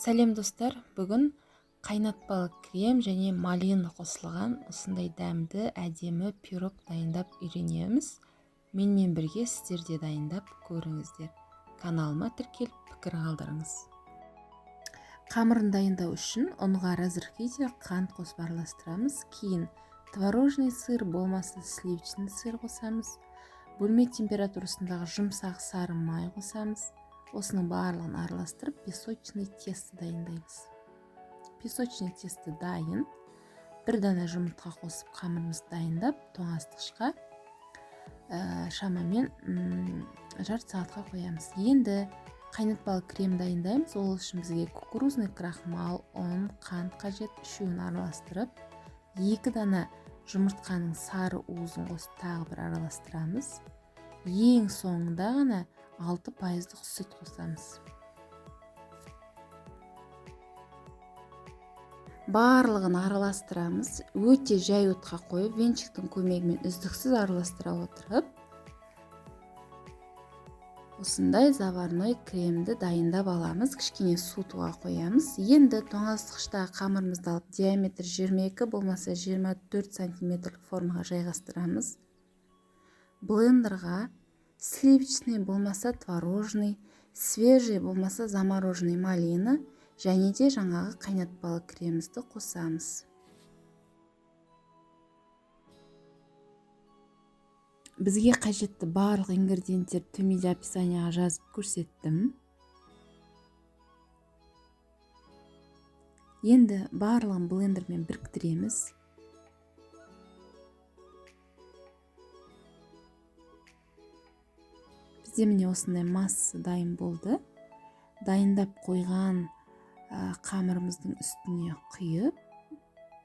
Сәлем достар, бүгін қайнатпалы крем және малина қосылған осындай дәмді, әдемі пирог дайындап үйренеміз. Менімен бірге сіздер де дайындап көріңіздер. Каналыма тіркеліп пікір қалдырыңыз. Қамырын дайындау үшін ұнға разрыхлитель, қант қосып араластырамыз. Кейін творожный сыр болмаса сливочный сыр қосамыз. Бөлме температурасындағы жұмсақ сары май қосамыз. Осының барлығын араластырып песочный тесто дайындаймыз. Песочный тесто дайын. Бір дана жұмыртқа қосып қамырымызды дайындап, тоңазытқышқа шамамен жарты сағатқа қоямыз. Енді қайнатпалы крем дайындаймыз. Ол үшін бізге кукурузный крахмал, ұн, қант қажет. Үшеуін араластырып, 2 дана жұмыртқаның сары уызын қосып тағы бір араластырамыз. Ең соңында ғана 6% сүт қосамыз. Барлығын араластырамыз. Өте жай отқа қойып, венчиктің көмегімен үздіксіз араластыра отырып, осындай заварной кремді дайындап аламыз. Кішкене суытуға қоямыз. Енді тоңазытқыштағы қамырымызды алып, диаметр 22 болмаса 24 сантиметрлік формаға жайғастырамыз. Блендерға сливочный болмаса творожный, свежий болмаса замороженный малина және де жаңағы қайнатпалы кремімізді қосамыз. Бізге қажетті барлық ингредиенттерді төменде описанияға жазып көрсеттім. Енді барлығын блендермен біріктіреміз. Бізде міне осындай масса дайын болды. Дайындап қойған қамырымыздың үстіне құйып,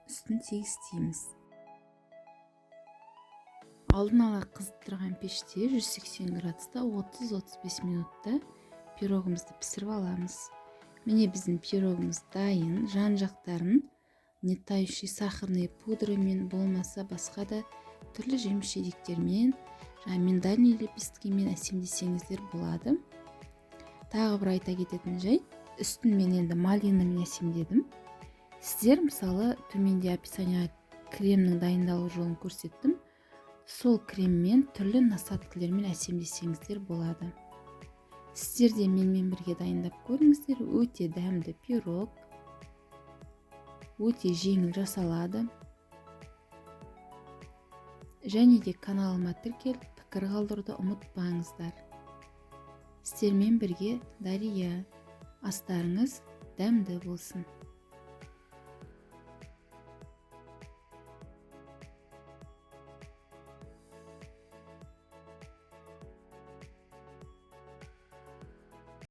үстін тегістейміз. Алдын ала қызып тұрған пеште 180 градуста 30-35 минутта пирогымызды пісіріп аламыз. Міне біздің пирогымыз дайын. Жан жақтарын нетающий сахарный пудрамен болмаса басқа да түрлі жеміс жидектермен, жаңа миндальный лепесткімен әсемдесеңіздер болады. Тағы бір айта кететін жайт, үстін мен енді малинамен әсемдедім. Сіздер мысалы төменде описанияға кремнің дайындалу жолын көрсеттім. Сол креммен түрлі насадкілермен әсемдесеңіздер болады. Сіздер де менімен бірге дайындап көріңіздер. Өте дәмді пирог, өте жеңіл жасалады. Және де каналыма тіркеліп, пікір қалдыруды ұмытпаңыздар. Сіздермен бірге Дария. Астарыңыз дәмді болсын.